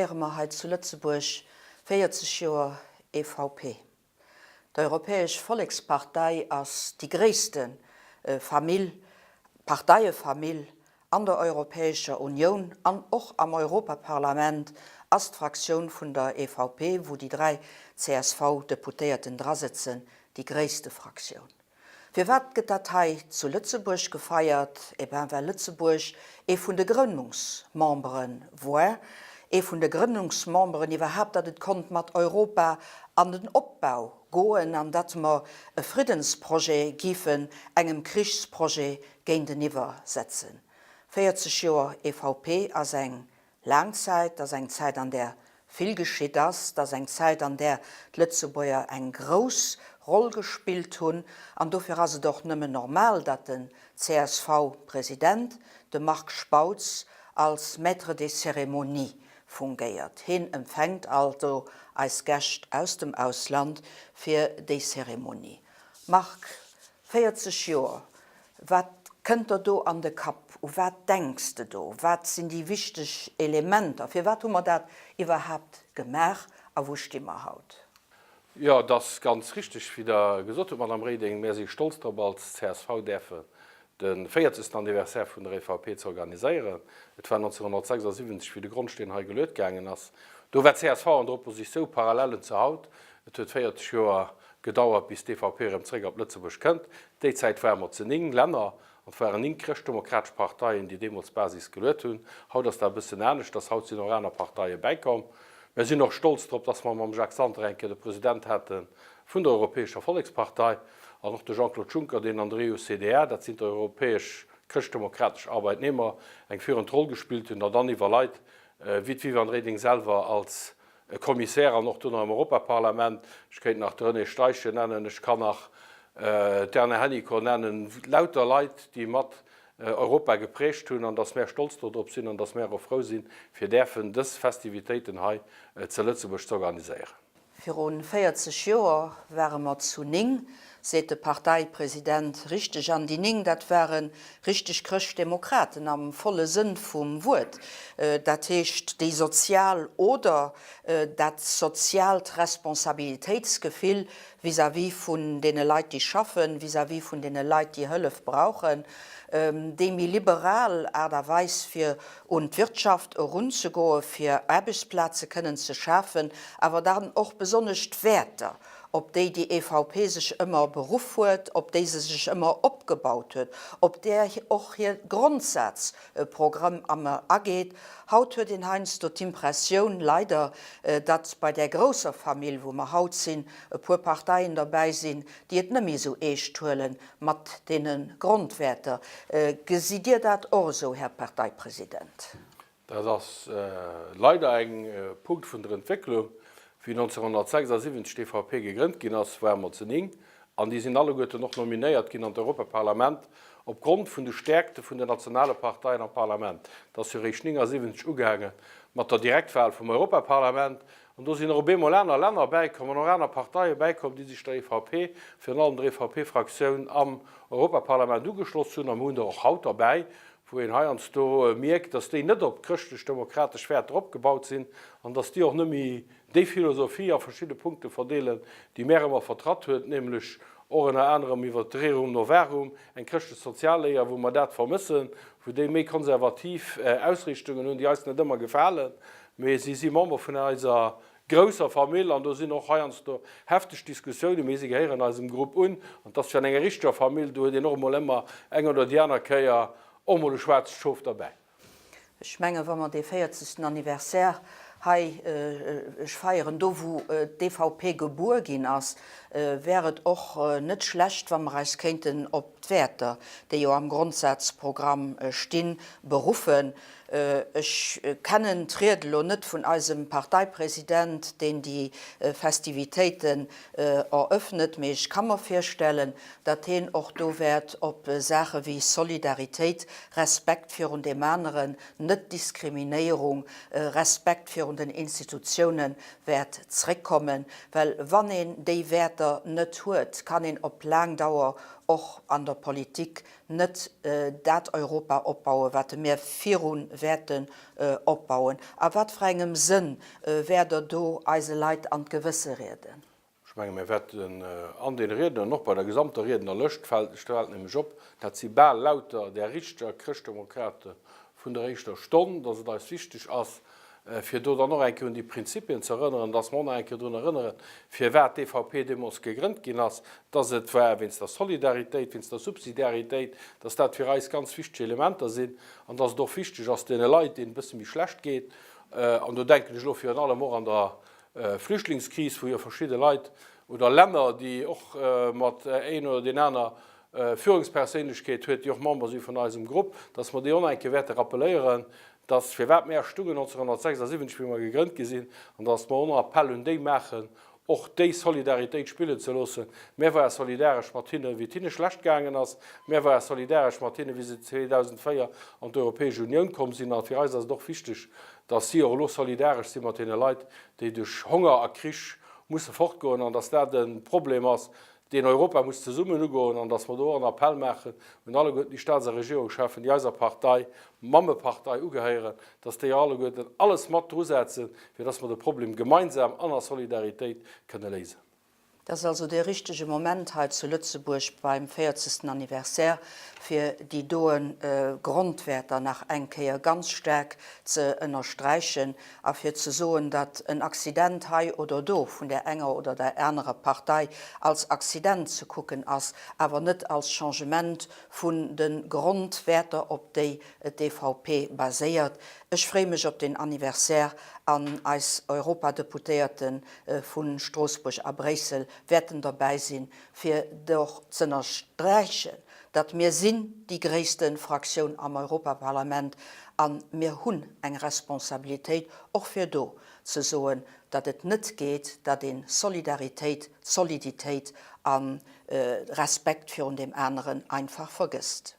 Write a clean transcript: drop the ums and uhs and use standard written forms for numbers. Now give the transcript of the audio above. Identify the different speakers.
Speaker 1: feiere mer hei zu Lëtzebuerg 40 Joer EVP. D'Europäesch Vollekspartei ass déi gréisste Famill, Parteiefamill an der Europäescher Unioun an och am Europaparlament ass d'Fraktioun vun der EVP, wou déi 3 CSV-Deputéierten drasëtzen, déi gréisste Fraktioun. Firwat gëtt dat hei zu Lëtzebuerg gefeiert? Eh ben, well Lëtzebuerg ee vun de Grënnungsmembere woar, ee vun de Grënnungsmemberen iwwerhaapt, datt et konnt mat Europa an den Opbau goen an datt mer e Friddensprojet gifen engem Krichsprojet géinteniwwer setzen. 40 Joer EVP ass eng Laang Zäit, 't ass eng Zäit an där vill geschitt ass, 't ass eng Zäit an där d'Lëtzebuerger eng grouss Roll gespillt hunn an dofir ass et och nëmmen normal, datt den CSV-President, de Marc Spautz, als Maître des cérémonies fungéiert. Heen empfänkt also eis Gäscht aus dem Ausland fir déi Cérémonie. Marc, 40 Joer, Wat kënnt der do an de Kapp? U wat denks de do? Wat sinn déi wichteg Elementer? Firwat hu mer dat iwwerhaapt gemaach a wou sti mer haut?
Speaker 2: Jo, et ass ganz richteg, wéi Der gesot hutt, Madame Reding. Mär si stolz drop, als csv däerfen de véierzegsten Anniversaire vun der EVP ze organiséieren. Et war 1976, wéi de Grondsteen hei geluet gaangen ass. Do war csv an der Oppositioun, Parallellen zu haut. Et huet 40 Joer gedauert, bis d'EVP erëm zréck op Lëtzebuerg kënnt. Déi Zäit ware mer zu 9 Länner an et waren 9 chrëschtdemokratesch Parteien, déi deemools d'Basis geluet hunn. Haut ass dat e bëssen aneschters, haut sinn och aner Parteie bäikomm. Mer sinn och stolz drop, dass mer mam Jacques Santer eng Kéier de President hate vun der Europäescher Vollekspartei an och de Jean-Claude Juncker, deen an der EU-CDA, dat sinn d'europäesch chrëschtdemokratesch Arbeitnehmer, eng führend Roll gespillt hunn an dann iwwer Leit wéi d'Viviane Reding selwer als e Commissaire an och dono am Europaparlament, ech kéint nach de René Steichen nennen, ech kann nach d'Erna Hennicot nennen, lauter Leit, déi mat Europa geprägt hunn an dass mär stolz dodrop sinn an dass mär och frou sinn, fir däerfen dës Festivitéiten hei ze Lëtzebuerg ze organiséieren.
Speaker 1: Viru 40 Joer ware mer zu 9, seet de Parteipresident. Richteg, an déi 9, dat ware richteg Chrëschtdemokraten am volle Sënn vum Wuert, dat heescht déi sozial oder dat soziaalt Responsabilitéitsgefill vis-à-vis vun deene Leit, déi schaffen, vis-à-vis vun deene Leit, déi Hëllef brauchen, déi méi liberal Aart a Weis fir un d'Wirtschaft erunzegoen, fir Aarbechtsplaze kënnen ze schafen, awer dann och besonnesch d'Wäerter, op déi déi EVP sech ëmmer beruff huet, op déi se sech ëmmer opgebaut huet, op där och hir Grondsazprogramm ëmmer ageet. Haut huet een heiansdo d'Impressioun, leider, datt bei där grousser Famill, wou mer haut sinn, e puer Parteien derbäi sinn, déi et net méi esou eescht huele mat deene Grondwäerter. Gesitt Dir dat och esou, Här Parteipresident?
Speaker 2: Dat ass leider eng Punkt vun der Entwécklung. Wéi 1976 d'EVP gegrënnt ginn ass, ware mer zu 9 an déi sinn alleguerten och nominéiert ginn an d'Europaparlament opgrond vun de Stäerkte vun den nationale Parteien am Parlament. Et ass jo eréischt 79 ugaange mat der Direktwahl vum Europaparlament an do sinn och op eemol aner Länner bäikomm an och aner Parteie bäikomm, déi sech der EVP, virun allem der EVP-Fraktioun am Europaparlament ugeschloss hunn a mer hunn der och haut derbäi, wou een heiansdo mierkt, dass déi net op chrëschtlech-demokratesch Wäerter opgebaut sinn an dass déi och net méi déi Philosophie a verschidde Punkte verdeelen, déi mär ëmmer vertratt huet, nämlech och ënner anerem iwwert Rerum Novarum, eng chrëschtlech-sozial Léier, wou mer dat vermëssen, wou déi méi konservativ Ausrichtungen hunn, déi eis net ëmmer gefalen, mee si si Member vun eiser grousser Famill an do sinn och heiansdo hefteg Diskussiounen, mee si gehéieren eisem Grupp un an et ass wéi an enger richteger Famill, do huet een och emol ëmmer eng oder déi aner Kéier och emol e schwaarzt Schof derbäi.
Speaker 1: Ech mengen, wa mer dee véierzegsten Anniversaire hei feieren, do wou d'EVP gebuer ginn ass, wär et och net schlecht, wa mer eis kéinten op d'Wäerter, déi jo am Grondsazprogramm stinn, beruffen. Ech kennen d'Ried elo net vun eisem Parteipresident, deen déi Festivitéiten eröffnet, mee ech ka mer virstellen, datt heen och do wäert op Saache wéi Solidaritéit, Respekt virun deem aneren, Net-Diskriminéierung, Respekt virun den Institutiounen wäert zréckkommen. Well wann een déi Wäerter net huet, kann een op laang Dauer. och an der Politik net dat Europa opbauen, wat mir viru wäerten opbauen? A wat fir engem Sënn wäert Der do eise Leit an d'Gewësse rieden?
Speaker 2: Ech menge mir wäerten an deene Rieden an och bei der gesamter Riednerlëscht, fält fält nämlech op, dat si bal lauter där richteger Chrëschtdemokrate vun der éischter Stonn, datt et eis wichteg ass, fir do dann och eng Kéier un déi Prinzipien ze erënneren, datt mer och nach eng Kéier drun erënneren, firwat d'EVP deemools gegrënnt ginn ass, datt et war wéinst der Solidaritéit, wéinst der Subsidiaritéit, datt dat fir eis ganz wichteg Elementer sinn an datt et och wichteg ass, deene Leit, deenen et e bësse méi schlecht geet, an do denken ech elo virun allem och an der Flüchtlingskris, wou jo verschidde Leit oder Länner, déi och mat een oder deen aner Führungsperséinlechkeet huet, déi och Member si vun eisem Grupp, dass mer déi och nach eng Kéier wäerte rappeléieren, dass firwat mär stungen 1976, wéi mer gegrënnt gi sinn, an dass mer och nach Appell un déi maachen, och déi Solidaritéit spillen ze loossen. Mär ware solidaresch mat hinne wéi et hinne schlecht gaangen ass. Mär ware solidaresch mat hinne wéi se 2004 an d'Europäesch Unioun komm sinn. A fir eis ass et och wichteg, dass si och elo solidaresch si mat deene Leit, déi duerch Honger a Krich musse fortgoen, an dass dat e Problem ass, deen Europa muss zesummen ugoen, an dass mer do och en Appell maachen un alleguerten déi Staats a Regierungscheffen, déi eiser Partei, Mammepartei, ugehéieren, dass déi och alleguerten alles mat drusetzen, fir dass mer de Problem gemeinsam an a Solidaritéit kënne léisen.
Speaker 1: Et ass also dee richtege Moment hei zu Lëtzebuerg beim véierzegsten Anniversaire, fir déi doen Grondwäerter nach eng Kéier ganz staark ze ënnersträichen a fir ze soen, datt en Accident hei oder do vun där enger oder där anerer Partei als Accident ze kucken ass, awer net als Changement vun de Grondwäerter, op déi d'EVP baséiert. Ech freeë mech op deen Anniversaire an eis Europadeputéierte vu Stroossbuerg a Bréissel wäerten derbäi sinn, fir och z'ënnersträichen, datt mir sinn déi gréisste Fraktioun am Europaparlament a mir hunn eng Responsabilitéit och fir do ze soen, datt et net geet, datt ee Solidaritéit, Soliditéit a Respekt virun deem aneren einfach vergësst.